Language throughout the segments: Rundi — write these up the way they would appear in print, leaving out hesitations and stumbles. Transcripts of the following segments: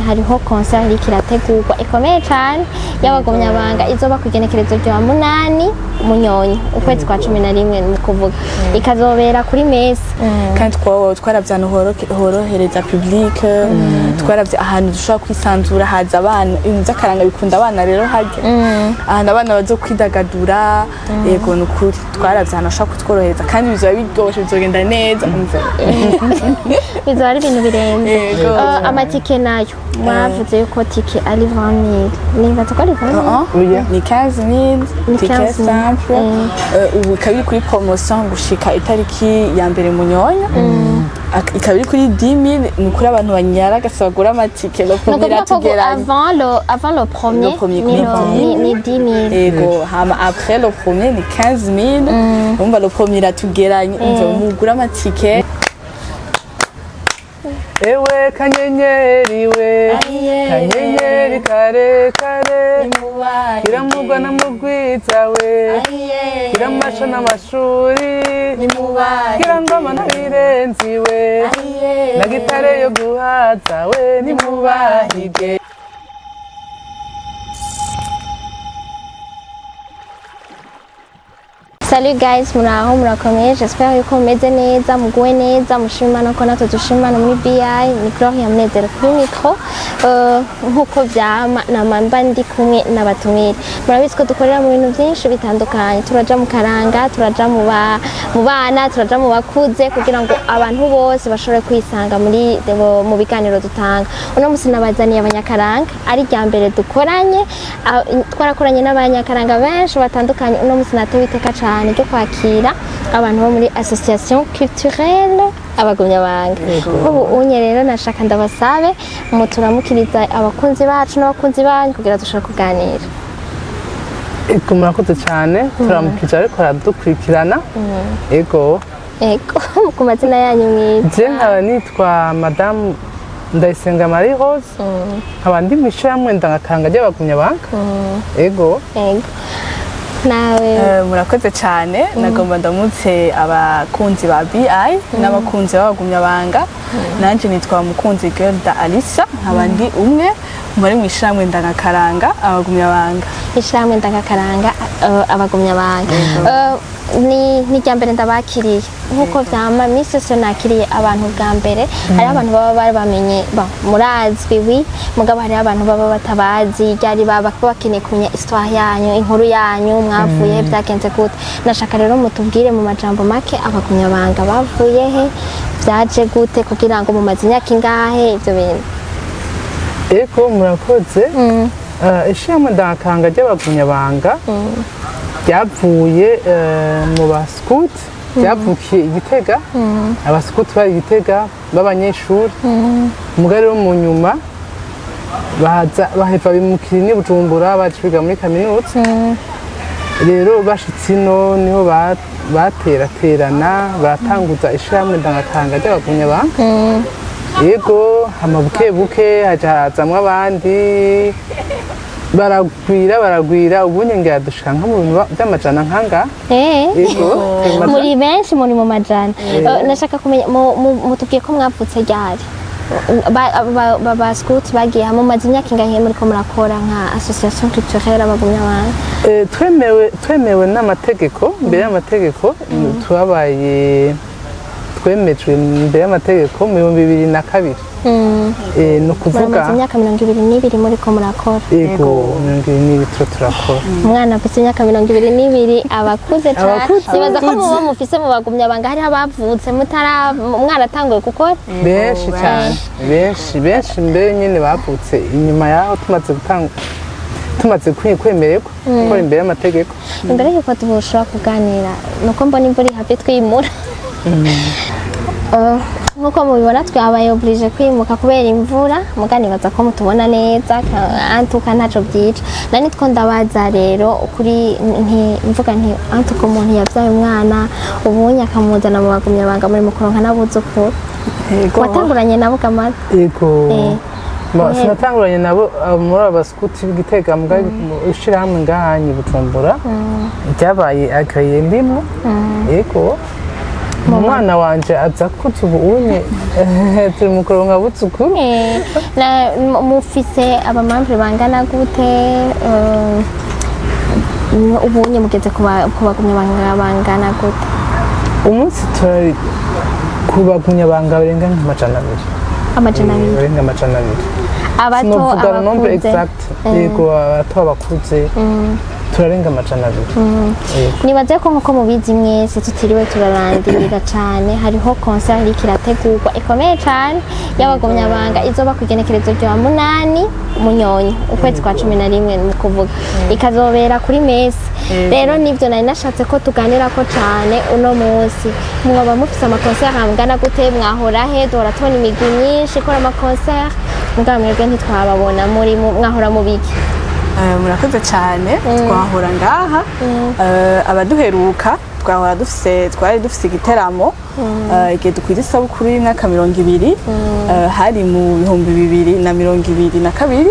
Hariho concert iriko irategurwa ikomeye cane y'abagumyabanga, izoba ku igenekerezo rya 8 Munyonyo, ukwezi kwa 11, ni kuvuga ikazobera kuri mesi. Kandi twaravye ahantu horohereza public, twaravye ahantu dushobora kwisanzura, haza abana, ibintu vy'akaranga bikunda abana. Rero harya ahantu abana bazo kwidagadura. Yego, ni ukuri twaravye ahantu hashobora kutworohereza kandi bizoba biryoshe, bizogenda neza, umve. Bizoba ari ibintu birenze. Yego. Amatike nayo mwavuze yuko tike ari 20 000, nibaza ko ari 20 000. Oya. Ni 15 000 Ni ticket 15 000. simple. Ubu ikaba iri kuri promotion gushika itariki ya 1 Munyonyo. Ikaba iri kuri 10 000. Ni ukuri abantu banyaragasa bagura amatike, le Ni premier ukuvuga ko atugeranye. avant le premier, Le premier ni, kuri le, ni 10 000. Ego, hama après le premier ni 15 000. Umva, le premier iratugeranye, umva, mugura amatike. Ewe kanyenyeri we, kanyenyeri karekare, kiramugwa na mugwiza we, kiramasha n'amashuri, kirangoma n'abirenzi we, na gitare yo guhaza we, nimubahige. Salut guys, muraho, murakomeye? J'espère yuko mumeze neza, muguwe neza, mushima Imana ko natwe dushima Imana muri BI. Ni Gloria Munezero kuri micro. Nkuko vyama nama mba ndi kumwe n'abatumire. Murabizi ko dukorera mu bintu byinshi bitandukanye. Turaja mu karanga, turaja mu bana, turaja mu bakuze kugira ngo abantu bose bashobore kwisanga muri mu biganiro dutanga. Uno musi nabazaniye abanyakaranga, ari rya mbere dukoranye. Twarakoranye n'abanyakaranga benshi batandukanye. Uno musi natewe iteka cane ryo kwakira abantu bo muri association culturelle Abagumyabanga. Ubu unye rero nashaka ndabasabe muturamukiriza abakunzi bacu n'abakunzi banyu kugira dushobore kuganira. Ego, murakoze cyane, turamukije ariko aradukurikirana. Ego. Ego, ku mazina yanyu mwiza. Je nkaba nitwa Madamu Ndayisenga Marie Rose, nkaba ndi mu ishyirahamwe ndangakaranga ry'abagumyabanga. Ego. Ego, nawe. Murakoze cyane. Nagomba ndamutse abakunzi ba BI n'abakunzi b'abagumyabanga. Nanje nitwa Mukunzi Gerda Alisa, nkaba ndi umwe mu bari mu ishyirahamwe ndangakaranga abagumyabanga. Ishyirahamwe ndangakaranga Abagumyabanga. Ni irya mbere ndabakiriye. Nk'uko vyama minsi yose nakiriye abantu bwa mbere, hariho abantu baba bari bamenye murazwi wi, mugabo hariho abantu baba batabazi ryari, baba bakeneye kumenya histoire yanyu, inkuru yanyu, mwavuye he, byagenze gute. Nashaka rero mutubwire mu majambo make, Abagumyabanga bavuye he, vyaje gute, kugira ngo mumaze imyaka ingahe, ivyo bintu. Ego, murakoze. Ishyirahamwe ndangakaranga ry'abagumyabanga ryavuye mu basikuti, ryavukiye i Gitega. Abasikuti bari i Gitega b'abanyeshuri, mugari wo mu nyuma baza baheva bimukira n'i Bujumbura, baje kwiga muri kaminuza. Rero bashitse ino niho bateraterana baratanguza ishyirahamwe ndangakaranga ry'abagumyabanga. Yego, hama buke buke haja harazamwo abandi, baragwira baragwira, ubundi ngira dushika nko mu bintu by'amajana nkanga. Yego, turi mu majana. Muri benshi, muri mu majana. Nashaka kumenya, mutubwiye ko mwavutse ryari? Ba scout bagiye hamwe, mumaze imyaka ingahe muriko murakora nka association culturelle Abagumyabanga? Twemewe n'amategeko, imbere y'amategeko twabaye twemejwe imbere y'amategeko mu 2002. Ni ukuvuga Muramaze imyaka 22 muriko murakora. Yego, 22 turo turakora. Umwana afite imyaka 22 aba akuze cane. Abakuze. Nibaza ko muba mufise mu bagumyabanga hariho abavutse mutara umwana atanguye gukora. Benshi cyane, benshi benshi mbere nyine bavutse inyuma yaho tumaze gutanga, tumaze kwemererwa gukora imbere y'amategeko. Imbere yuko dushobora kuganira, nuko mbona imvura ihave twimura. Nkuko mubibona twabaye obligé kwimuka kubera imvura, muga nibaza ko mutubona neza, antuka ntaco byica. Nani two ndabaza rero kuri nti mvuga nti antuka umuntu yabyaye umwana ubunye akamuzana mu bagumyabanga, muri mukuronka n'abuzukuru. Yego. Watanguranye nabo Gamata? Yego. Sinatanguranye nabo muri aba basikuti b'Igitega, mbwa ishyirahamwe ngahanyi Bujumbura ryabaye agréé ndimwo. Yego. Umwana wanje aza kuza ubu unye turi mu kuronka abuzukuru. Mufise abamembres bangana gute? Ubunye mugeze ku bagumyabanga bangana gute? Umunsi turi ku bagumyabanga barenga nk'200. 200? Barenga 200. Abato, Sinovuga nombre abakuze? exact. Yego, abato, abakuze, turarenga 200. Yego. Nibaze ko nkuko mubizi mwese, tutiriwe turarandira cane, hariho concert iriko irategurwa ikomeye cane y'abagumyabanga, izoba ku igenekerezo rya 8 Munyonyo, ukwezi kwa 11 mu kuvuga, ikazobera kuri mesi. Rero nivyo nari nashatse ko tuganirako cane uno munsi. Mwoba mufise amaconcert angana gute? Mwahora he? Duhora tubona imigwi myinshi ikora amaconcert, mugabo mwebwe ntitwababona. Muri mwahora mu biki? Murakoze cyane. Twahora ngaha. Abaduheruka twahora dufise, twari dufise igiteramo igihe dukwira isabukuru y'imyaka 20, hari mu 2022.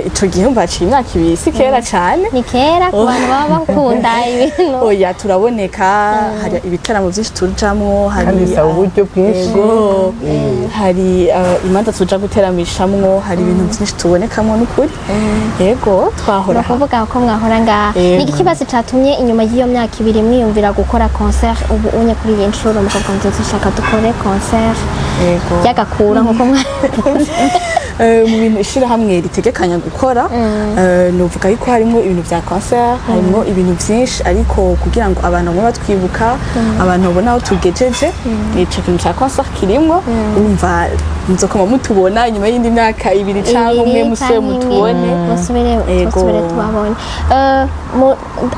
Ico gihe umva haciye imyaka 2, si kera cyane. Ni kera ku bantu baba bakunda ibintu. Oya, turaboneka, hari ibiteramo byinshi tujamwo, hari Kandi bisaba uburyo bwinshi. Yego. Hari imanza tuja guteramishamwo, hari ibintu byinshi tubonekamwo n'ukuri. Yego, twahora Ni ukuvuga ko mwahora ngaha. Yego. Ni iki kibazo catumye inyuma y'iyo myaka 2 mwiyumvira gukora concert ubu unye, kuri iyi nshuro mukavuga ngo dushaka dukore concert Yego. y'agakura nkuko mwa Mu bintu ishirahamwe ritegekanya gukora, novuga yuko harimo ibintu vya concert, harimo ibintu vyinshi, ariko kugira ngo abantu bamwe batwibuka, abantu babone aho tugejeje, ico kintu ca concert kirimwo. Urumva muzokoma mutubona inyuma y'indi myaka 2 canke umwe, 2 musube canke imwe, mutubone. Musubire. Yego. Musubire tubabone.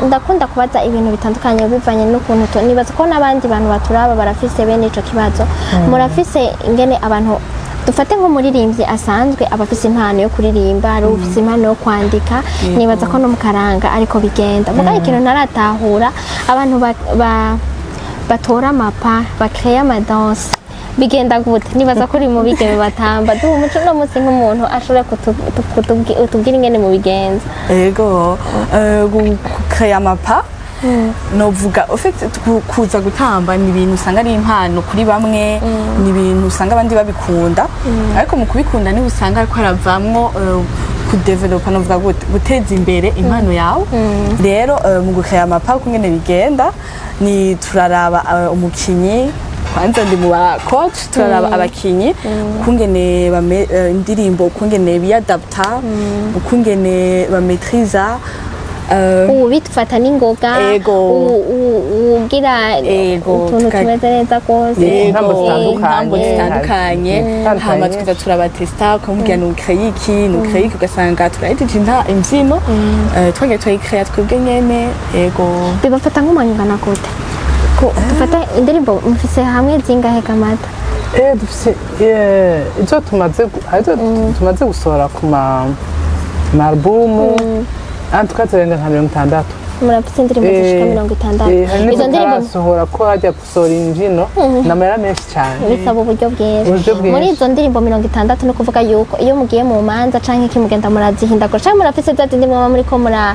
Ndakunda kubaza ibintu bitandukanye bivanye n'ukuntu nibaza ko n'abandi bantu baturaba barafise bene ico kibazo. Murafise ingene abantu, dufate nk'umuririmbyi asanzwe, aba afise impano yo kuririmba, hari ufise impano yo kwandika, nibaza ko no mu karanga ariko bigenda. Mugabo ikintu ntaratahura, abantu batora amapas, bakreya amadanse, bigenda gute? Nibaza ko uri mu bigeme batamba. Duha umuco uno munsi nk'umuntu ashobora kutubwira ingene mubigenza. Ego, gukaya amapas, novuga au fait kuza gutamba ni ibintu usanga ari impano kuri bamwe, ni ibintu usanga abandi babikunda, ariko mu kubikunda niho usanga ariko haravamwo kudevelopa, novuga gute, guteza imbere impano yawe. Rero mu gukaya amapas, uko ingene bigenda ni turaraba umukinyi. Kwanza ndi mu ba coach, turaraba abakinyi ukungene indirimbo, ukungene biyadapta, ukungene bametriza Ubu bifata n'ingoga. Ego. Ugira Ego, utuntu tumeze neza rwose. Yego, Intambo zitandukanye. Intambo zitandukanye. Zitandukanye. Hama tukaza turabatesta, ukamubwira nukreye iki, nukreye iki, ugasanga turahejeje imbyino. Twagiye turayikreya twebwe nyene. Yego. Bibafata nk'umwanya ungana gute? Dufate indirimbo mufise hamwe zingahe kamata? Dufise izo tumaze izo tumaze gusohora ku ma album, en tout cas zirenga nka 60. Murafise indirimbo zishika 60? Hari n'izo Izo ndirimbo tutarasohora, ko hajya gusohora imbyino ni amahera menshi cyane. Bisaba uburyo bwinshi. Uburyo bwinshi. Muri izo ndirimbo 60, ni ukuvuga yuko iyo mugiye mu manza canke iki, mugenda murazihindagura, canke murafise za zindi mwaba muriko mura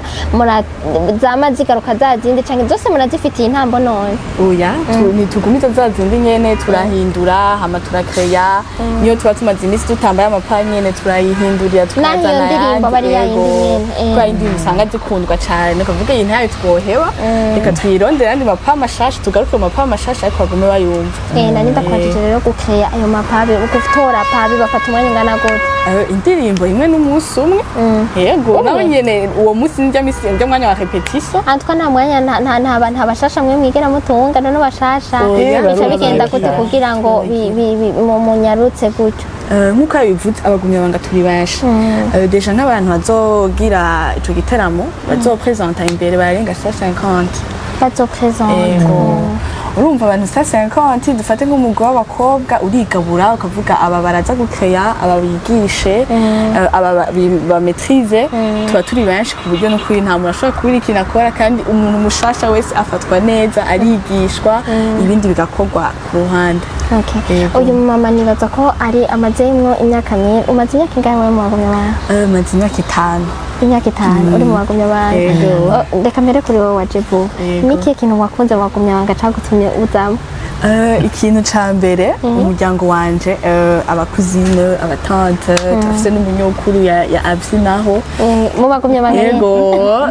zama zigaruka za zindi, canke zose murazifitiye intambo none? Oya, ntitugumiza za zindi nyene, turahindura hama turakreya. Niyo tuba tumaze iminsi dutambaye amapas nyene, turayihindurira, Naho iyo tukazana ndirimbo aba ari ya ayandi. yindi nyene, eh. Kubera indirimbo usanga zikundwa cane, ukavuga iyi ntayo twoheba, reka tuyirondere ayandi mapas mashasha, tugaruke mu mapas mashasha, ariko bagume bayumva. Nani ndakwajije rero, gukeya ayo mapas, gutora pas, bafata umwanya ungana gute? Indirimbo imwe n'umunsi umwe. Yego. Umwe? Nawe nyene uwo munsi ndya misi ndya mwanya wa répétition. Antwa nta mwanya, nta bashasha mwe mwigera mutunga none bashasha? Oya. Bica bigenda gute Baruzura. kugira ngo munyarutse gutyo? Nk'uko yabivuze, abagumyabanga turi benshi. Déjà nk'abantu bazogira ico giteramo, bazopresenta imbere, barenga 150. Bazopresenta? Ego. Urumva abantu 150, dufate nk'umugwi w'abakobwa, urigabura ukavuga aba baraza gukeya, aba bigishe, aba bametrize. Tuba turi benshi ku buryo n'ukuri nta muntu ashobora kubura ikintu akora, kandi umuntu mushasha wese afatwa neza, arigishwa, ibindi bigakorwa ku ruhande. Okay. Yego. Uyu mama nibaza ko ari amazemwo imyaka myinshi. Umaze imyaka ingahe wewe mu bagumyabanga? Maze imyaka 5. Imyaka 5 uri mu bagumyabanga. Yego. Oh, reka mbere kuri wowe waje vuba. Yego. Nikihe kintu wakunze mu bagumyabanga cagutumye uzamo? Ikintu ca mbere, umuryango wanje, aba cousine, aba tante, turafise n'umunyokuru ya abyinaho. Mu bagumyabanga nyene? Yego,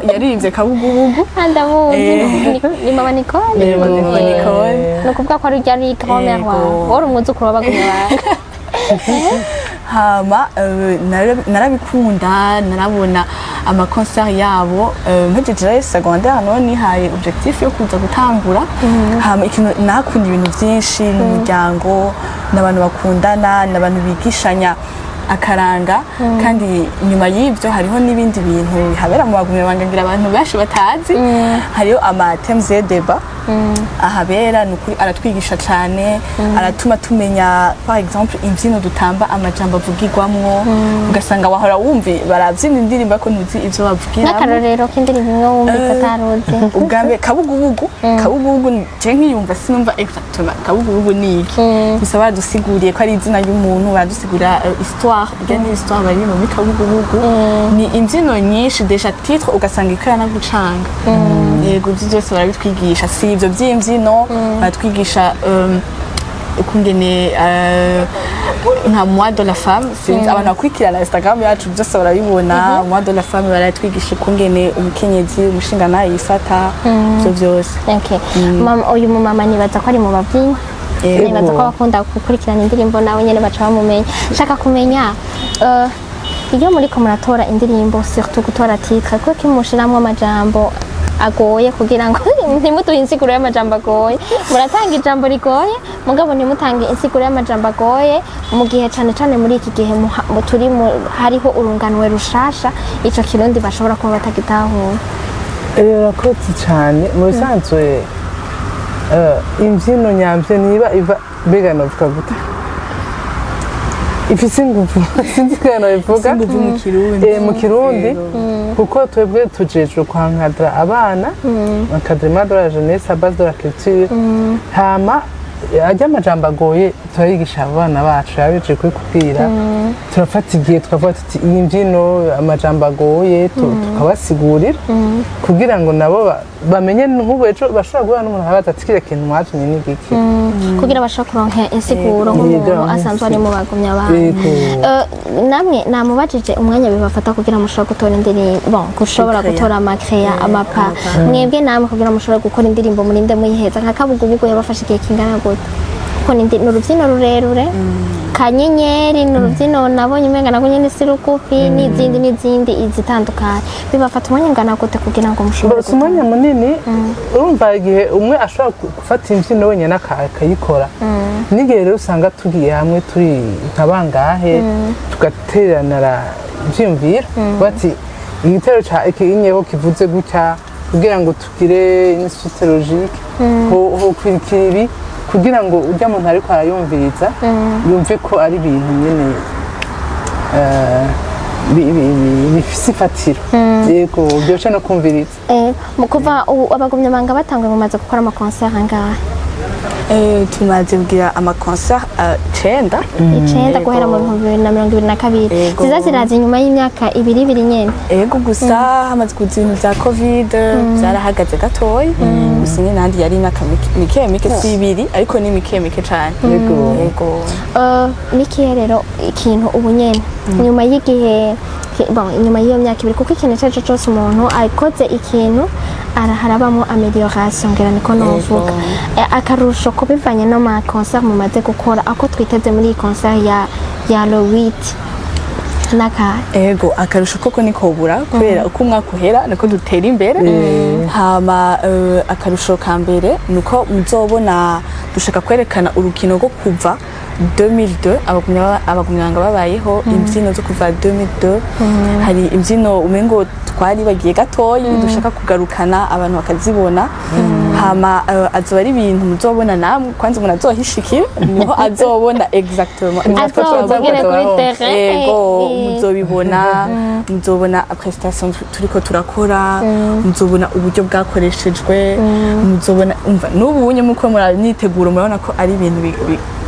yaririmbye Kabugubugu. Ah, ndamuzi. Ni mama Nicole. Yego, ni mama Nicole. Ni ukuvuga ko ari urya ari grand-mère Yego. wawe, wari umwuzukuru w'abagumyabanga. Hama narabikunda, narabona ama concert yabo. Mpejeje secondaire none nihaye objectif yo kuza gutangura. Hama ikintu nakunda, ibintu byinshi n'umuryango, n'abantu bakundana, n'abantu bigishanya akaranga. Kandi nyuma y'ibyo hariho n'ibindi bintu bihabera mu bagumyabanga ngira abantu benshi batazi. Hariho ama thèmes de débat ahabera. Ni ukuri aratwigisha cyane, aratuma tumenya, par exemple, imbyino dutamba, amajambo avugirwamwo. Ugasanga wahora wumva barabyina indirimbo ariko ntuzi ivyo bavugiramo. Nk'akarorero k'indirimbo imwe wumvise ataruzi. Ubwa mbere Kabugubugu. Kabugubugu je nkiyumva sinumva exactement Kabugubugu ni iki. Gusa baradusiguriye ko ari izina ry'umuntu, baradusigurira histoire irya ni histoire bari muri Kabugubugu. Ni imbyino nyinshi, déjà titre ugasanga ikora no gucanga. Yego, ibyo byose barabitwigisha. Si ibyo by'imbyino baratwigisha, ukungene nka mois de la femme, sinzi abantu bakurikirana Instagram yacu byose barabibona. Mois de la femme baratwigisha ukungene umukenyezi, umushingana yifata, ibyo byose. Okay. Mama, uyu mumama nibaza ko ari mu babyinnyi. Yego. Nibaza ko bakunda gukurikirana indirimbo nawe nyene baca bamumenya. Shaka kumenya, iyo muriko muratora indirimbo, surtout gutora titre, ko kimushiramwo amajambo agoye kugira ngo ntimuduhe insiguro y'amajambo agoye? Muratanga ijambo rigoye, mugabo ntimutange insiguro y'amajambo agoye, mu gihe cane cane muri iki gihe turi hariho urunganwe rushasha, ico Kirundi bashobora kuba batagitahura. Urakoze cyane. Mu bisanzwe, imbyino nyamvyo niba iva, mbega novuga gute, ifise inguvu, sinzi ko nobivuga. Inguvu mu Kirundi. Mu Kirundi, kuko twebwe tujejwe kwankadra abana, encadrement de la jeunesse à base de la culture. Hama ajya amajambo agoye turayigisha abana bacu, yabeje kubikubwira. Turafata igihe tukavuga tuti iyi mbyino amajambo agoye, tukabasigurira kugira ngo nabo bamenye. Nk'ubu ejo bashobora guhura n'umuntu akabaza ati: "Kiriya kintu mwatumye ni igiki?" Kugira bashobore kuronka insiguro nk'umuntu asanzwe ari mu bagumya abantu. Yego. Namwe namubajije umwanya bibafata kugira mushobore gutora indirimbo, bon, gushobora Gucrea. gutora ama créa, ama pas. Mwebwe namwe kugira mushobore gukora indirimbo murinde muyiheza, nka Kabugubugu yabafashe igihe kingana gute? Kuko ni urubyino rurerure. Kanyenyeri ni urubyino nabonye umenga nabwo nyene si rugufi, n'izindi n'izindi izitandukanye. Bibafata umwanya ungana gute kugira ngo mushobore Si umwanya munini. Urumva igihe umwe ashobora gufata imbyino wenyine akayikora, n'igihe rero usanga tugiye hamwe turi nka bangahe, tugateranira ibyiyumviro, bati igitero ca iki inyeho kivuze gutya, kugira ngo tugire une suite logique, hokurikira ibi, kugira ngo ujya muntu ariko arayumviriza yumve ko ari ibintu nyine bifise ifatiro, yego, byoshe no kumviriza. Mu kuva ubu abagumyabanga batanguye, mumaze gukora ama concert angahe? Tumaze kugira ama concert 9. 9, guhera mu 2022. Yego. Ziza ziraza inyuma y'imyaka ibiri ibiri nyene. Ego, gusa hamaze kuza ibintu vya Covid, byarahagaze gatoya. Gusa nyine nandi yari imyaka mike mike, si ibiri ariko ni mike mike cane. Yego. Yego. Nikihe rero ikintu ubu nyene nyuma y'igihe, bon, inyuma y'iyo myaka 2, kuko ikintu icyo ari cyo cyose umuntu akoze ikintu harabamo amélioration, ngira niko novuga. Akarusho ko bivanye no ma concert mumaze gukora, ako twiteze muri iyi concert ya le 8 n'akahe? Ego, akarusho koko nikobura, kubera uko umwaka uhera niko dutera imbere. Hama akarusho ka mbere nuko muzobona dushaka kwerekana urukino rwo kuva 2002 abagumyabanga babayeho, imbyino zo kuva 2002. Hari imbyino umengo twari bagiye gatoyi, dushaka kugarukana abantu bakazibona. Hama azoba ari ibintu muzobona namwe. Kwanza umuntu azohishikira niho azobona exactement. Azobugere kuri terrain. Ego, muzobibona, muzobona prestation turiko turakora, muzobona uburyo bwakoreshejwe, muzobona, umva, n'ubu unye muko murabitegura, murabona ko ari ibintu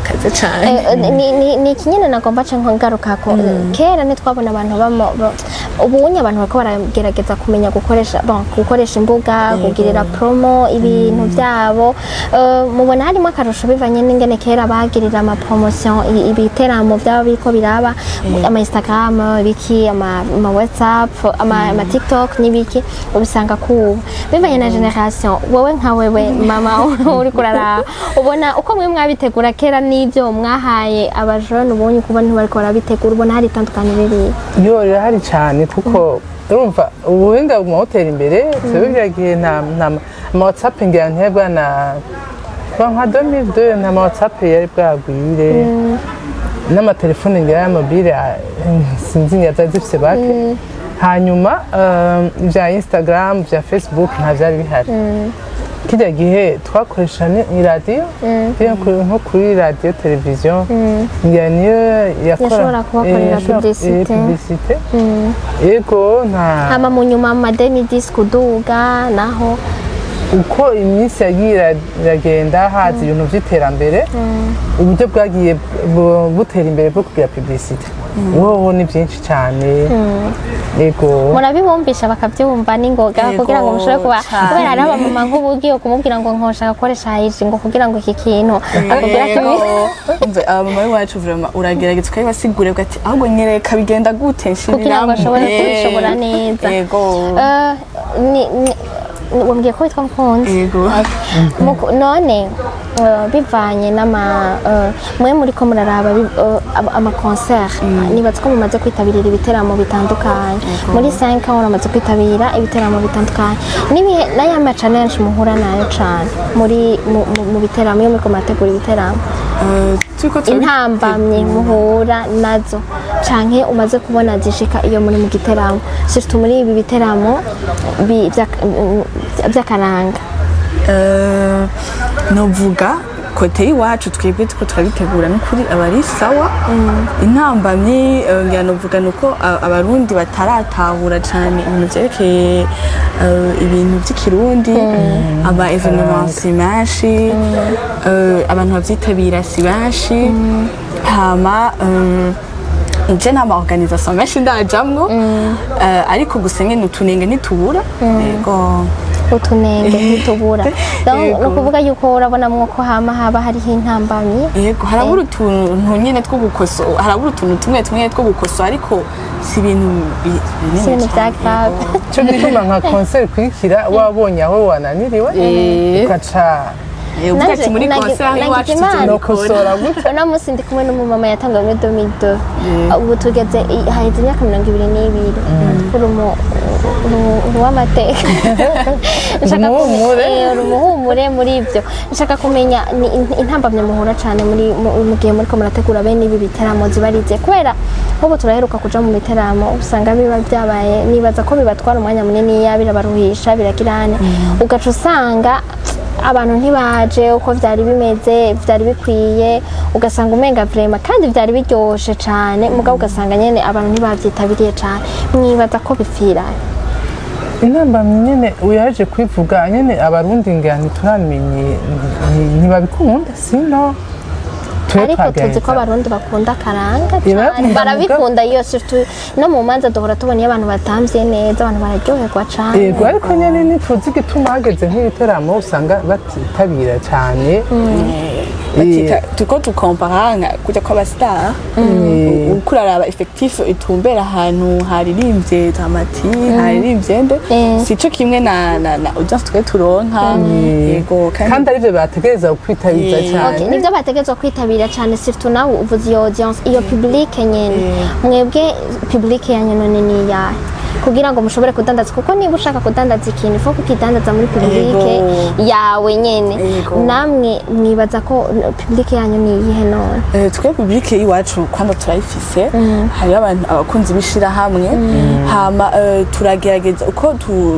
Bakaze cane. Ni ikinyene nagomba ca ngarukako. Kera ntitwabona abantu ubunye abantu bariko baragerageza kumenya gukoresha, bon, gukoresha imbuga, kugirira promo ibintu byabo. Mubona harimo akarusho bivanye n'ingene kera bagirira ama promotion ibiteramo byaba biriko biraba, ama Instagram, ibiki, ama WhatsApp, ama TikTok n'ibiki, ubisanga kubu bivanye na generation. Wowe nka wewe mama uri kuraraba, ubona uko mwe mwabitegura kera n'ibyo mwahaye abajene ubonye kubona ntibariko barabitegura, ubona hari itandukaniro riri? Yo, rirahari cyane, kuko urumva ubuhinga buguma butera imbere. Twebwe bya gihe nta ama WhatsApp ngira ntiyari na nka 2002, nta ma WhatsApp yari bwagwire, n'amatelefone ngira ya mobile sinzi ngira zari zifise bake. Hanyuma ibya Instagram, bya Facebook nta byari bihari. Kirya gihe twakoresha ni iradiyo, nko kuri radiyo, televiziyo, ngira niyo yakora. Yashobora kubakorera publicité. Publicité, yego, nta Hama mu nyuma mu ma 2010 kuduga naho? Uko iminsi yagiye iragenda haza ibintu by'iterambere, uburyo bwagiye butera imbere bwo kugira publicité wowe ni byinshi cyane, yego. Murabibumvisha bakabyumva n'ingoga kugira ngo mushobore kuba Cane. Kubera hariho abamama nk'ubu ugiye kumubwira ngo nkoshaka gukoresha ayiji ngo kugira ngo iki kintu, akubwira ati Yego. Umve, abamama b'iwacu vraiment uragerageza ukabibasigurira ati: "Ahubwo nyereka bigenda gute." Kugira ngo ashobore Nshyiriramo. kubishobora neza. Yego. Wambwiye ko witwa Mukunzi? Yego. None bivanye n'ama mwe muriko muraraba ama concert, nibaza ko mumaze kwitabirira ibiteramo bitandukanye muri 5 ans, muramaze kwitabira ibiteramo bitandukanye. Nibihe n'aya ma challenge muhura nayo cane muri mu biteramo, iyo muriko murategura ibiteramo? Turiko Intambamye muhura nazo canke umaze kubona zishika iyo muri mu giteramo, surtout muri ibi biteramo vy'akaranga? Novuga côté y'iwacu, twebwe tuko turabitegura n'ukuri aba ari sawa. Intambamyi ngira novuga nuko Abarundi bataratahura cane ibintu vyerekeye ibintu vy'ikirundi. Aba événements si menshi, abantu bavyitabira si benshi. Hama nje nta ma organisation menshi ndajamwo, ariko gusa nyene utunenge ntitubura, yego. Utunenge ntitubura. Donc, Yego. ni ukuvuga yuko urabonamwo ko hama haba hariho intambamyi. Yego, harabura utuntu nyene two gukosora, harabura utuntu tumwe tumwe two gukosora, ariko si ibintu binini Si ibintu vya cane. grave. Yego. Cyo gituma nka concert ikurikira wabonye aho wananiriwe, ukaca Uvuga ati muri concert nagize iwacu Imana. tuzobikora. Nokosora gutya. Uno munsi ndi kumwe n'umumama yatanguye muri 2002, ubu tugeze haheze imyaka 22. Uri uw'amateka. Nshaka Umuhumure. Uri umuhumure muri ibyo. Nshaka kumenya ni intambamyi muhura cyane muri mu gihe muriko murategura bene ibi biteramo zibarize, kubera nk'ubu turaheruka kuja mu biteramo, usanga biba byabaye, nibaza ko bibatwara umwanya munini, birabaruhisha, biragirane, ugaca usanga abantu ntibaje uko vyari bimeze, vyari bikwiye, ugasanga umenga vraiment kandi vyari biryoshe cane, mugabo ugasanga nyene abantu ntibavyitabiriye cane. Mwibaza ko bipfira? Intambamyi nyene uyaje kwivuga nyene, Abarundi ngira ntituramenye, ntibabikunda, sino twe Ariko tuzi ko twagerageza. Abarundi bakunda akaranga cane. Barakunda. Barabikunda iyo, surtout no mu manza duhora tubona iyo abantu batamvye neza, abantu bararyoherwa cane. Yego, ariko nyene ntituzi igituma hageze nk'ibiteramo usanga batitabira cyane. Turiko dukompara nka kujya kw'aba star, uko uraraba effectif itumbera ahantu haririmbye Dramati, haririmbye nde, sico kimwe na audience twe turonka, yego. Kandi arivyo bategereza kwitabiriza cyane. Okay, nibyo bategerezwa kwitabira cyane, surtout nawe uvuze iyo audience, iyo public nyene. Mwebwe public yanyu none ni iyahe kugira ngo mushobore kudandaza? Kuko niba ushaka kudandaza ikintu, ifo kukidandaza muri public yawe nyene. Namwe mwibaza ko public yanyu ni iyihe none? Twe public iwacu kwanda turayifise, hariho abantu abakunzi b'ishirahamwe. Hama turagerageza uko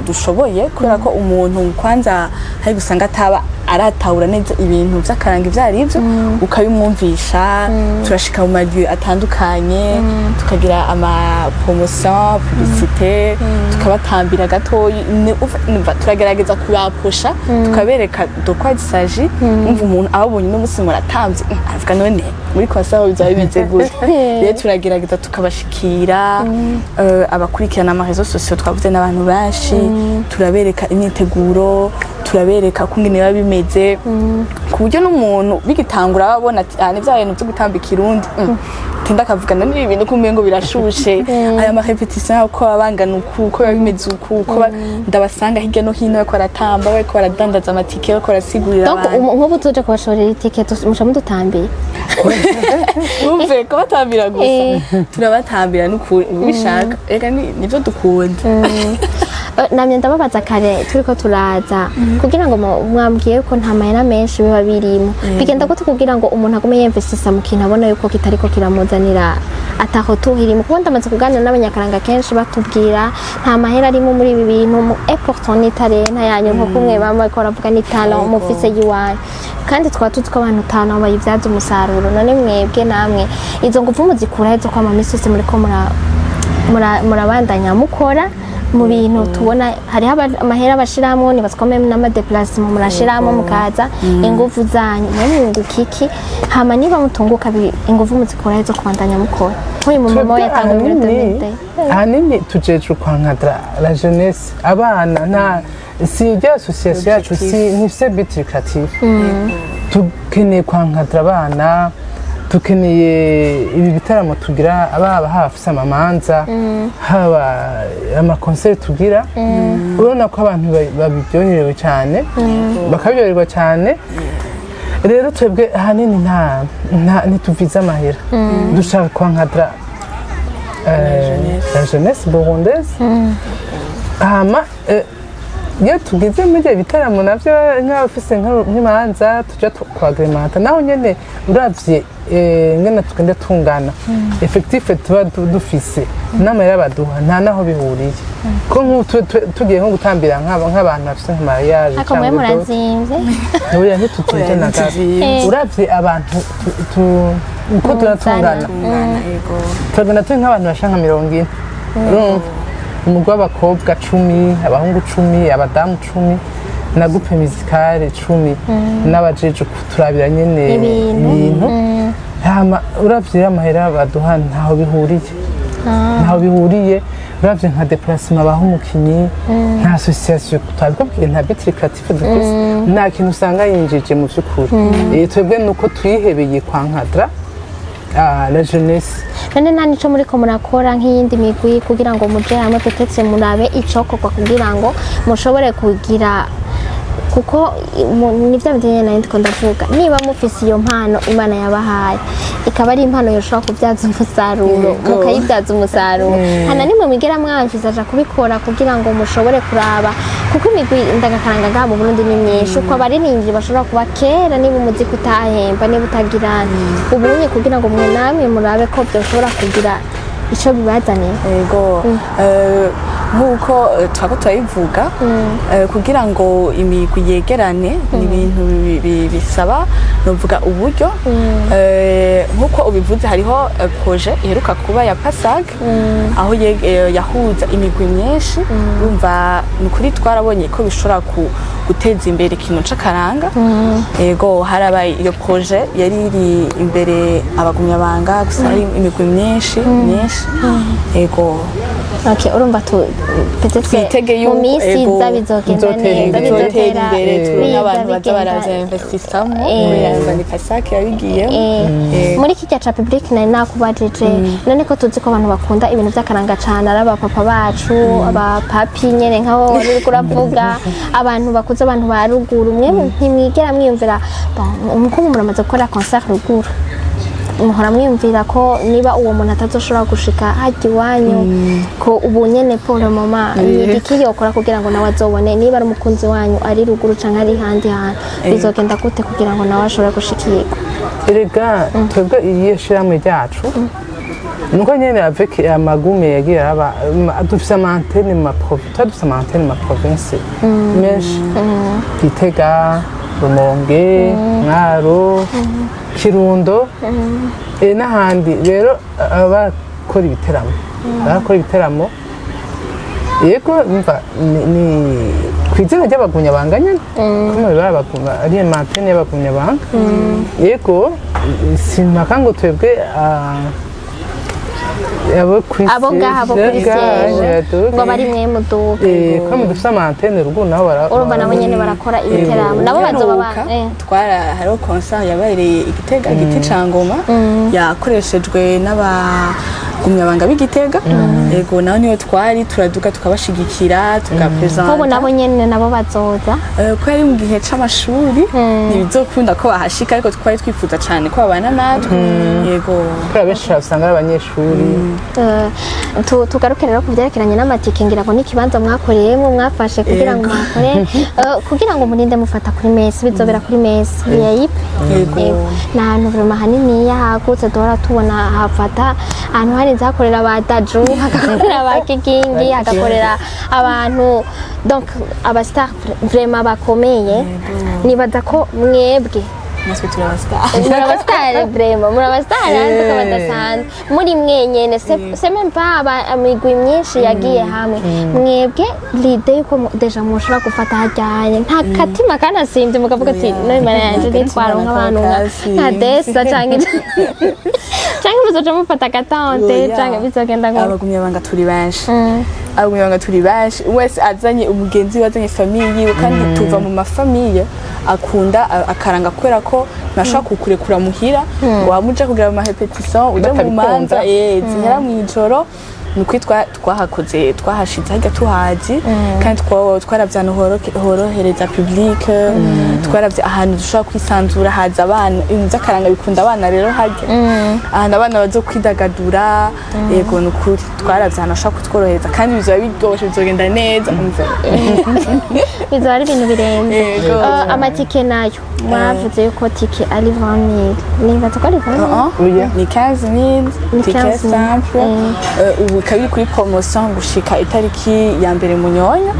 dushoboye, kubera ko umuntu kwanza hari gusanga ataba aratahura neza ibintu vy'akaranga ivyo arivyo, ukabimwumvisha. Turashika mu ma lieux atandukanye, tukagira ama promotion, publicité. activité, tukabatambira gatoyi. Numva turagerageza kubapusha, tukabereka de quoi il s'agit. Umva, umuntu ababonye uno munsi muratambye, aravuga: "None muri concert bizaba bimeze gute?" Rero turagerageza tukabashikira, abakurikirana ama réseaux sociaux, twavuze n'abantu benshi, turabereka imyiteguro, turabereka uko ingene biba bimeze, ku buryo n'umuntu bigitangura aba abona ati: "Ah, ni bya bintu byo gutamba ikirundi." Tinda akavuga: "None ibi bintu kumengo birashushe, aya ma répétition uko baba bangana uku, uko biba bimeze uku, uko ndabasanga hirya no hino bariko baratamba, bariko baradandaza amatike, bariko barasigurira Donc abantu." nk'ubu tuje kubashorera itike, muca mudutambiye? Umve, kubatambira gusa, turabatambira n'ukuri ubishaka. Ega nivyo dukunda. Namye ndababaza kare turiko turaza kugira ngo mwambwiye ko nta mahera menshi biba birimo. Bigenda gute kugira ngo umuntu agume yemvesisa mu kintu abona yuko kitariko kiramuzanira, ataho tuhirimo? Kuko ndamaze kuganira n'abanyakaranga kenshi, batubwira nta mahera arimo muri ibi bintu. Et pourtant ni talent yanyu, nko kumwe bama bariko baravuga, ni talent mufise yiwanyu, kandi twaba tuzi ko abantu talent bayibyaza umusaruro. None mwebwe namwe izo nguvu muzikura he zo kwama misi yose muriko murabandanya mukora mu bintu tubona hariho amahera bashiramwo, nibaza même n'ama déplacement murashiramo, mukaza inguvu zanyu? Mwe mwunguka iki? Hama niba mutunguka, inguvu muzikura he zo kubandanya mukora nk'uyu mumama we Twebwe yatanguye muri ahanini 2000? Ahanini tujejwe kwankadra la jeunesse, abana. Nta si irya association yacu si ntifise but lucratif. Dukeneye kwankadra abana, dukeneye ibi bitaramo tugira, baba hafise amamanza, haba ama concert tugira, urabona ko abantu babiryoherewe cyane, bakabiryoherwa cyane. Rero twebwe ahanini nta ntituvize amahera, dushaka kwankadra la jeunesse burundaise. Hama iyo tugize muri ibyo bitaramo navyo, nk'abafise nk'imanza, tuja kwagrémenta, naho nyene uravye ngene tugenda tungana, effectif tuba dufise n'amahera baduha nta naho bihuriye. Ko nk'ubu tugiye nko gutambira nk'abantu bafise nka mariage Ariko mwe cyangwa dot, murazimvye. Oya, ntituzimvye na gato. Ntituzimvye. Uravye abantu uko turatungana, Tungana, yego. Turagenda turi nk'abantu bashika nka 40. Urumva, umugwi w'abakobwa 10, abahungu 10, abadamu 10, na groupe musicale 10, n'abajeje kuturabira nyene ibintu. Ibintu. Hama uravye rero amahera baduha ntaho bihuriye, ntaho bihuriye. Uravye nka déplacement baha umukinyi, nta association, twabikubwiye, nta but lucratif dufise, nta kintu usanga yinjije mu vy'ukuri. Twebwe nuko twihebeye kwankadra la jeunesse. None nta nico muriko murakora nk'iyindi migwi kugira ngo muje hamwe, peut-être murabe icokorwa kugira ngo mushobore kugira, kuko ni vya bindi nyene nari ndiko ndavuga, niba mufise iyo mpano Imana yabahaye, ikaba ari impano yoshobora kubyaza umusaruro, mukayibyaza umusaruro, nta nimwe mwigera mwamvizaja kubikora kugira ngo mushobore kuraba? Kuko imigwi ndangakaranga ngaha mu Burundi ni myinshi, uko abaririmbyi bashobora kuba kera, niba umuziki utahemba, niba utagirana ubunye, kugira ngo mwe namwe murabe ko byoshobora kugira ico bibazaniye. Yego. Nk'uko twako turabivuga, kugira ngo imigwi yegerane ni ibintu bisaba, novuga, uburyo. Nk'uko ubivuze, hariho projet iheruka kuba ya PASAG, aho yahuza imigwi myinshi. Urumva, ni ukuri twarabonye ko bishobora guteza imbere ikintu c'akaranga. Yego, harabaye iyo projet yari iri imbere abagumyabanga gusa, hari imigwi myinshi myinshi, yego. Okay, urumva tu peut-être Twitege mu yuko minsi iza bizogenda bizotera neza, imbere. bizotera imbere, tubone biza abantu baza bigenda. baraza investisamo, kubera ni PASAC yabigiyemo. Muri kijya ca public nari nakubajije, none ko tuzi ko abantu bakunda ibintu by'akaranga cane, ari abapapa bacu, abapapi nyene nk'abo wari uriko uravuga, abantu bakuze, abantu ba ruguru, mwe ntimwigera mwiyumvira? Bon, nko muramaze gukora concert ruguru, muhora mwiyumvira ko niba uwo muntu atazoshobora gushika hajya iwanyu, ko ubu nyene pour le moment ni igiki yokora kugira ngo nawe azobone, niba ari umukunzi wanyu ari ruguru canke ari handi hantu, bizogenda gute kugira ngo nawe ashobore gushikirwa? Erega twebwe iyo shirahamwe ryacu nuko nyene avec amagume yagiye araba, dufise ama antenne mu ma tuba dufise ama antenne mu ma province menshi: Gitega, Rumonge, Mwaro, Kirundo, n'ahandi. Rero abakora ibiteramo barakora ibiteramo. Yego, mva ni ku izina ry'abagumyabanga nyene, kuma bibara abagumya ari antenne y'abagumyabanga. Yego, simpaka ngo twebwe abo kuri Abo ngaha bo kuri siège ngo bari mwe muduga. Ko dufise ama antenne ruguru nabo bara Urumva nabo nyene barakora ibiteramo, nabo bazoba Mperuka, twara hariho concert yabereye i Gitega, Igiti ca Ngoma, yakoreshejwe n'abagumyabanga b'Igitega. Yego, naho niyo twari turaduka tukabashigikira, tugapresenta. Nk'ubu nabo nyene nabo bazoza? Ko yari mu gihe c'amashuri, ntibizokunda ko bahashika, ariko twari twifuza cane ko babana natwe, yego. Kubera benshi usanga ari abanyeshuri. Tugaruke rero ku byerekeranye n'amatike. Ngira ngo n'ikibanza mwakoreyemo mwafashe kugira ngo muhakore, kugira ngo murinde mufata kuri mess, bizobera kuri mess VIP. Yego. Yego. Ni ahantu vraiment haniniya hagutse, duhora tubona hafata ahantu harinze hakorera ba Daju, hagakorera ba Kigingi, hagakorera abantu, donc aba star vraiment bakomeye. Nibaza ko mwebwe Natwe turi aba star. Muri aba star, vraiment muri aba star hanze ko badasanzwe muri mwenyene. C'est même pas imigwi myinshi yagiye hamwe. Mwebwe l'idée yuko déjà mushobora gufata hajyanye, nta katima kanasimbye mukavuga ati: "No Imana yanje, nitwaronka abantu nka desa canke muzoca mufata agatante Oya. canke bizogenda ngo?" Abagumyabanga turi benshi, abagumyabanga turi benshi. Wese azanye umugenzi we, azanye famille yiwe, kandi tuva mu ma famille akunda akaranga, kubera ko ntashobora kukurekura muhira ngo wamuja kugira mu ma répétition, uje mu Batabikunda. manza zihera mw'ijoro. Ni ukuri twahakoze, twahashize harya tuhazi, kandi twaravye ahantu horohereza public, twaravye ahantu dushobora kwisanzura, haza abana, ibintu vy'akaranga bikunda abana rero, harya ahantu abana bazo kwidagadura. Yego, ni ukuri twaravye ahantu hashobora kutworohereza, kandi bizoba biryoshe, bizogenda neza, umva. Bizoba ari ibintu birenze. Yego. Amatike nayo mwavuze yuko tike ari 20 000, nibaza ko ari 20 000? Oya. Ni 15 000 Ni ticket 15 000. simple. Ubu ikaba iri kuri promotion gushika itariki ya mbere Munyonyo.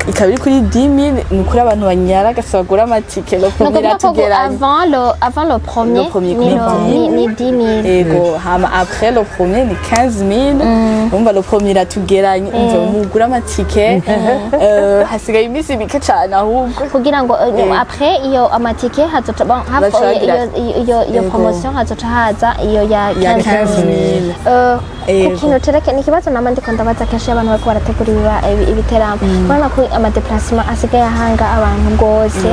Ikaba iri kuri 10 000. Ni ukuri abantu banyaragasa bagura amatike le Ni premier ukuvuga ko atugeranye. avant le premier, Le premier ni kuri ni 10 000. ni 10 000. Ego, hama après le premier ni 15 000. Umva, le premier iratugeranye. Umva, mugura amatike, hasigaye iminsi mike cane ahubwo. Kugira ngo après iyo amatike hazoca, bon, hafi Baca bagira- iyo Ego. promotion hazoca haza iyo ya ya 15 000. 15 000. Ku Ego. kintu cereke ni ikibazo nama ndiko ndabaza kenshi iyo abantu bariko barategura ibiteramo. Urabona ko ama déplacement asigaye ahanga abantu gose,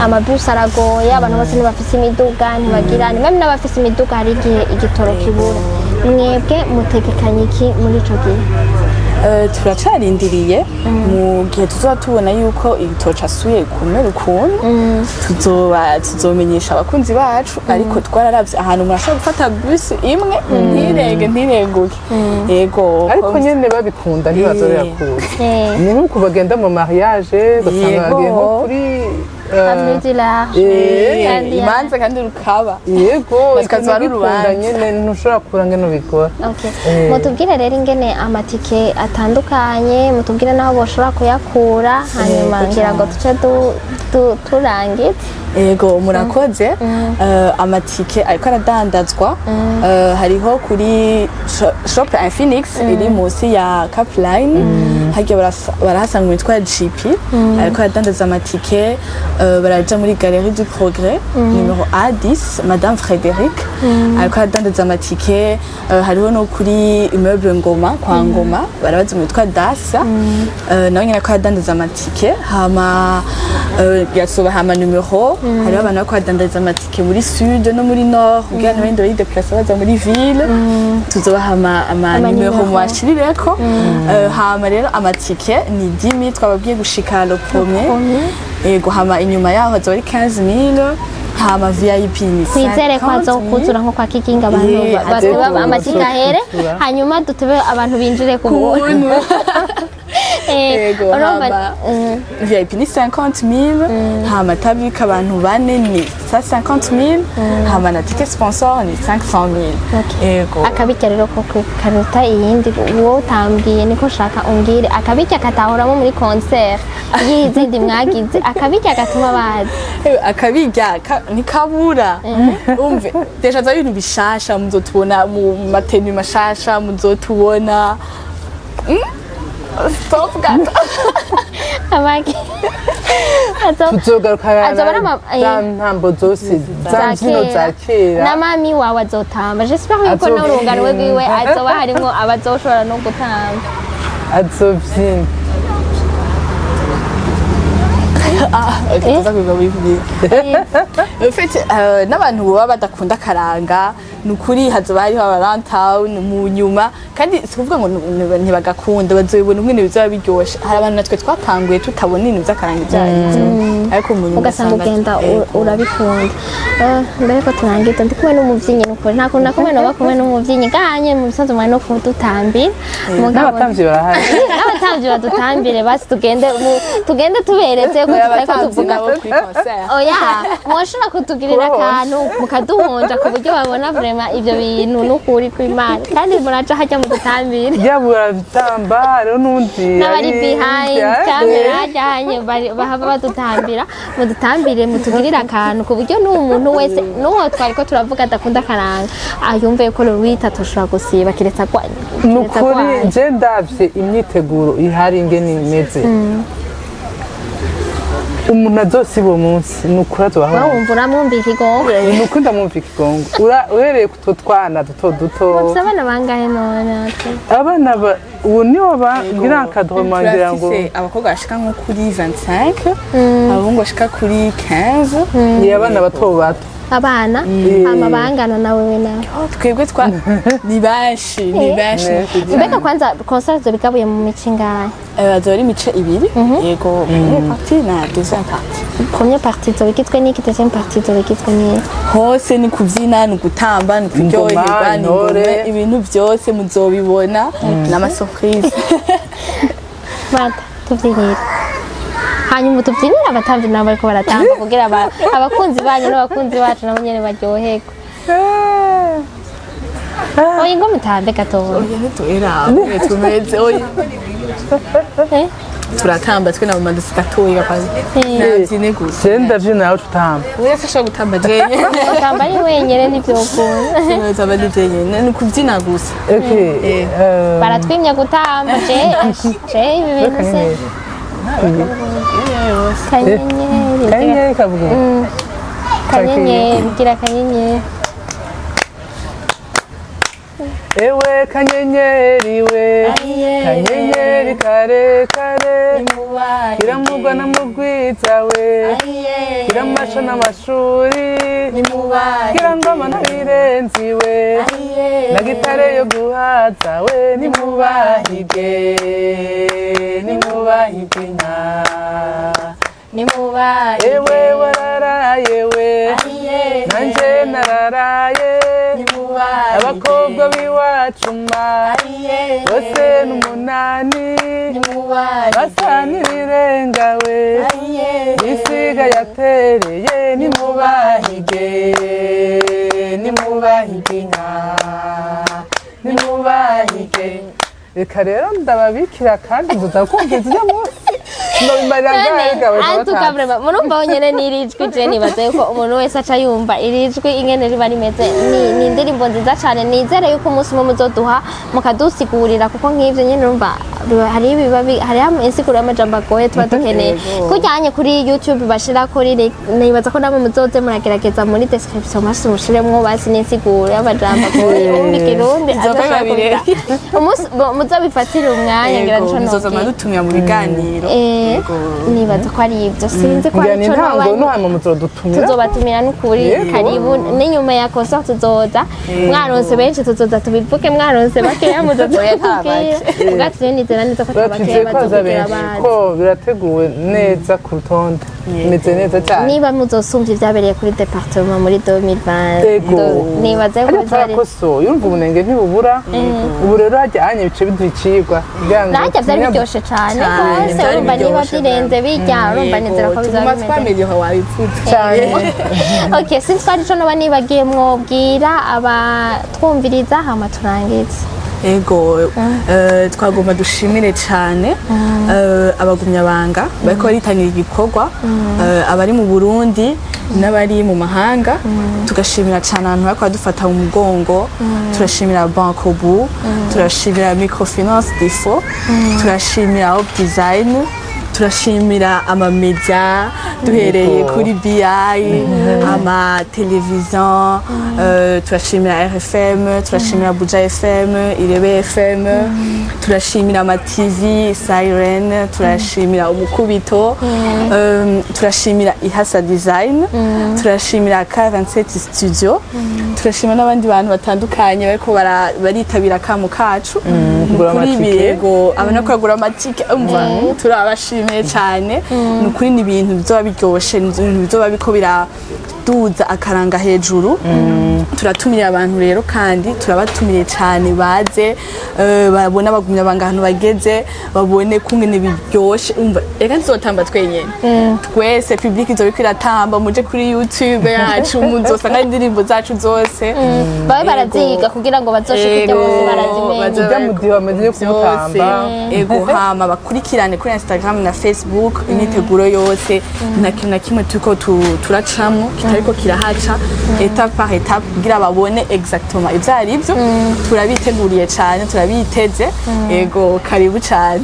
amabus aragoye, abantu bose ntibafise imiduga, ntibagira ni même n'abafise imiduga hari igihe igitoro kibura. Mwebwe mutegekanye iki muri ico gihe? Turacarindiriye. Mu gihe tuzoba tubona yuko igitoro casubiye kumera ukuntu, tuzoba tuzomenyesha abakunzi bacu. Ariko twararavye ahantu umuntu ashobora gufata bus imwe ntirenge, ntirenguke. Yego. Ariko nyene babikunda ntibazorera kuza. Ni nk'uko bagenda mu mariage, ugasanga bagiye nko kuri Avenue du Large. Kandi Imanza kandi rukaba Yego. Bakaza ari Ikintu gikunda urubanza. nyene ntushobora kubura ngene ubikora. Okay. Mutubwire rero ingene amatike atandukanye, mutubwire n'aho boshobora kuyakura, hanyuma ngira ngo tuce turangize. Ego, murakoze. Amatike ariko aradandazwa. Hariho kuri shop Infinix iri munsi ya Capline, harya barahasanga uwitwa GP ariko aradandaza amatike. Baraja muri Galerie du Progrès numéro A10, Madame Frédéric ariko aradandaza amatike. Hariho no kuri immeuble Ngoma, kwa Ngoma, barabaza uwitwa Dasa. Nawe nyene ariko aradandaza amatike. Hama yasoba hama numero, hariho abantu bariko badandaza amatike muri sud no muri nord, kugira ntibagende barideplace baza muri ville. Tuzobaha ama Ama numero numero. mubashirireko. Hama rero amatike ni 10 000 twababwiye gushika le premier. Ego, hama inyuma yaho hazoba ari 15 000, hama VIP ni Twizere ko 50 000. hazokuzura nko kwa Kiginga, abantu batebe amatike ahere, Azokuzura. hanyuma dutebe abantu binjire ku buntu. Kuntu. Ego, Urumva, hama VIP ni 50 000, hama table abantu bane ni 150 000, hama na ticket sponsor ni 500 000. Ego. Akabirya rero ko karuta iyindi, wowe utambwiye niko shaka umbwire akabirya katahoramo muri concert y'izindi mwagize, akabirya gatuma bazi. Akabirya ntikabura. Umve, déjà za ibintu bishasha muzotubona mu ma tenues mashasha, muzotubona. Stop gato. Abaki Tuzogaruka Azoba ari za ntambo zose, za mbyino za kera. Na mami wawe azotamba. J'espère yuko Azovyina. n'urungano rwiwe azoba harimwo abazoshobora no gutamba. Azovyina. Ok, tuza kubiga bivugira. En fait, n'abantu baba badakunda akaranga, ni ukuri hazoba hariho aba runtown mu nyuma, kandi si kuvuga ngo ntibagakunda, bazobibona umwe bizoba biryoshe. Hari abantu natwe twatanguye tutabona ibintu vy'akaranga ivyo arivyo, ariko mu nyuma ugasanga ugenda urabikunda. Mbere ko turangiza, ndi kumwe n'umuvyinnyi, nukuri nta kuntu na kumwe noba kumwe n'umuvyinnyi ganye mu bisanzwe mwari no kudutambira. N'abatamvyi barahari. N'abatamvyi badutambire basi, tugende tugende tuberetse ko tutariko Abatamvyi tuvuga. nabo kuri concert. Oya, mwoshobora kutugirira akantu mukaduhonja ku buryo babona vraiment ivyo bintu n'ukuri kw'Imana, kandi muraca hajya mudutambire. Yaba uratamba, hariho n'undi N'abari ari behind camera hajyanye bahava badutambira. Mudutambire, mutugirire akantu ku buryo n'uwo muntu wese, n'uwo twari ko turavuga adakunda akaranga, ayumve yuko Lolita atoshobora gusiba kiretse Ni kiretse ukuri agwaye. je ndavye imyiteguro ihari ingene imeze, umuntu azosiba uwo munsi ni ukuri azobaho. Wumva uramwumva ikigongo. Ni ukuri ndamwumva ikigongo. Uhereye ku two twana duto duto. Mufise abana bangahe none? Abana ubu nibo bagira encadrement ngira ngo. Turafise abakobwa bashika nko kuri 25, abahungu bashika kuri 15. Ni abana bato bato. Abana hama bangana na wewe nawe? Oh, twebwe twa ni benshi, ni benshi. Mbega kwanza concert zoba igabuye mu mico ingahe? Azoba ari imice ibiri, yego, première partie na deuxième partie. Première partie zoba igizwe n'iki, deuxième partie zoba igizwe n'iki? Hose ni kubyina, ni ugutamba, ni kuryoherwa, Ingoma, ni ingoma, intore. Ibintu byose muzobibona, ni ama surprise. Bata tubyinire, hanyuma tubyinire abatamvyi nabo bariko baratamba kugira abakunzi banyu n'abakunzi bacu nabo nyene baryoherwe. Oya, ngo mutambe gatoya. Oya, ntituera tumeze, oya. Eh? Turatamba twe na mama dusi gatoya kwanza. Nabyine gusa. Je ndavyina, nawe tutamba. Oya, sinshobora gutamba jenyine. Utamba ari wenyene ntivyokunda. Gutamba ni jenyine, ni kubyina gusa. Okay. Baratwimye gutamba. Je ibi bintu se Kanyenyeri. Kanyenyeri. Kanyenyeri kavuga. Kanyenyeri, gira kanyenyeri. Ewe kanyenyeri we, kanyenyeri kare kare, kiramugwa na mugwiza we, kiramasho n'amashuri, kirangoma n'abirenzi we, na gitare yo guhaza we, nimubahige, nimubahige inka. Ewe wararaye we, nanje nararaye, abakobwa b'iwacu ma bose n'umunani, basa n'ibirenga we, isiga yatereye, nimubahige, nimubahige inka, nimubahige. Reka rero ndababikira kandi nzoza kumviza ujya munsi nobimarira ngahe gawe. Antuka vraiment murumva honyene n'iri jwi, je nibaza yuko umuntu wese aca yumva iri jwi ingene riba rimeze. Ni indirimbo nziza cane. Nizere yuko umunsi umwe muzoduha mukadusigurira, kuko nk'ivyo nyene urumva hari ibiba hariho insiguro y'amajambo agoye tuba dukeneye kujyanye kuri YouTube bashira kuri nibaza ko namwe muzoze muragerageza muri description basi mushiremwo basi n'insiguro y'amajambo agoye umva ikirundi Bizoba azoshobora birebire. kubita. Umunsi muzobifatire umwanya ngira Yego, nico muzoza nobwira. muradutumira mu biganiro. Eh, Yego. nibaza ko ari ibyo, sinzi ko Ngira ari ni ico intango noba no hanyuma muzodutumira. Tuzobatumira n'ukuri. Yego. Karibu n'inyuma ya concert tuzoza, mwaronse benshi tuzoza tubivuge, mwaronse bakeya muzoza Oya, nta kutubwira. Ubwacu rero nizera neza ko Batwizeye atabakeya ko haza bazokugira benshi bazi. ko birateguwe neza ku rutonde, bimeze neza cyane. Niba muzosumvya ivyabereye kuri département muri 2020, Ego. nibaza yuko Hariya bizaba ari twarakosoye, urumva ubunenge ntibubura. Ubu rero hajya hanya ibice biduha icigwa kugira ngo Nanjye vyari tumenye- biryoshe cane Cane, rwose. vyari Urumva niba biryoshe. birenze bijya, urumva nizera ko bizaba Tuguma bimeze twameliora, wabipfutse. Cyane. Ok, sinzi ko arico noba nibagiye mwobwira abatwumviriza, hama turangize. Ego, twagomba dushimire cyane abagumyabanga bariko baritangira igikorwa, abari mu Burundi n'abari mu mahanga. Tugashimira cyane abantu bariko badufata mu mugongo. Turashimira Bancobu, turashimira Microfinance Defo, turashimira Hope Design, turashimira amamedia duhereye kuri BI, ama television, turashimira RFM, turashimira Buja FM, Irebe FM, turashimira ama TV Siren, turashimira Umukubito, turashimira Ihasa Design, turashimira K27 Studio, turashimira n'abandi bantu batandukanye bariko baritabira akamu kacu. Kugura Kuri amatike. Yego, abantu kugura amatike, umva, turabashimiye cyane. Ni ukuri, ni ibintu bizoba biryoshe, ni ibintu bizoba biko biraduza akaranga hejuru. Turatumirira abantu rero, kandi turabatumiye cyane, baze babone abagumya banga ahantu bageze, babone kungene biryoshe. Umva, reka ntizotamba twenyene, twese public izoba iriko iratamba. Muje kuri YouTube yacu, muzosanga indirimbo zacu zose. Babe baraziga kugira ngo bazoshike ibyo bose barazimenya. Ujya mu gihe bamaze Byose. kumutamba. Ego, hama bakurikirane kuri Instagram na Facebook imyiteguro yose. Nta kintu na kimwe turiko turacamwo kitariko kirahaca, étape par étape, kugira babone exactement ivyo ari byo. Turabiteguriye cyane, turabiteze. Ego, karibu cyane.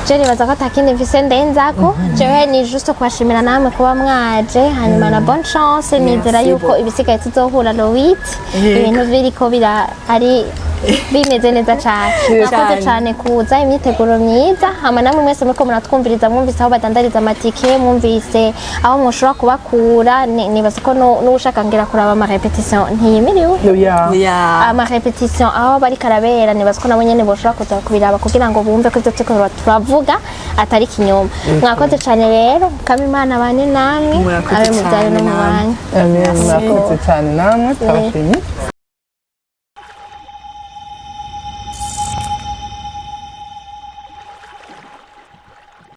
Je nibaza ko atakindi mfise ndenzako. Jewe ni juste kubashimira namwe kuba mwaje, hanyuma na bonne chance. Nizera Merci yuko beaucoup. ibisigaye tuzohura le 8, ibintu biriko bira ari bimeze neza cyane. Mwakoze Cyane. cyane kuza, imyiteguro myiza. Hama namwe mwese muriko muratwumviriza, mwumvise aho badandariza amatike, mwumvise aho mushobora kubakura. Nibaza ko n'uwushaka ngira kuraba ama répétition ntiyimiriwe. Ya. Ya. Ama répétition aho bariko arabera, nibaza ko nabo nyene boshobora kuza kubiraba kugira ngo bumve ko ivyo turiko turavuga atari kinyoma. Mwakoze cyane rero, kama Imana bane namwe. Murakoze Abe mu byayo no cyane mu namwe. banyu. Amen. Murakoze cyane namwe, turabashimiye.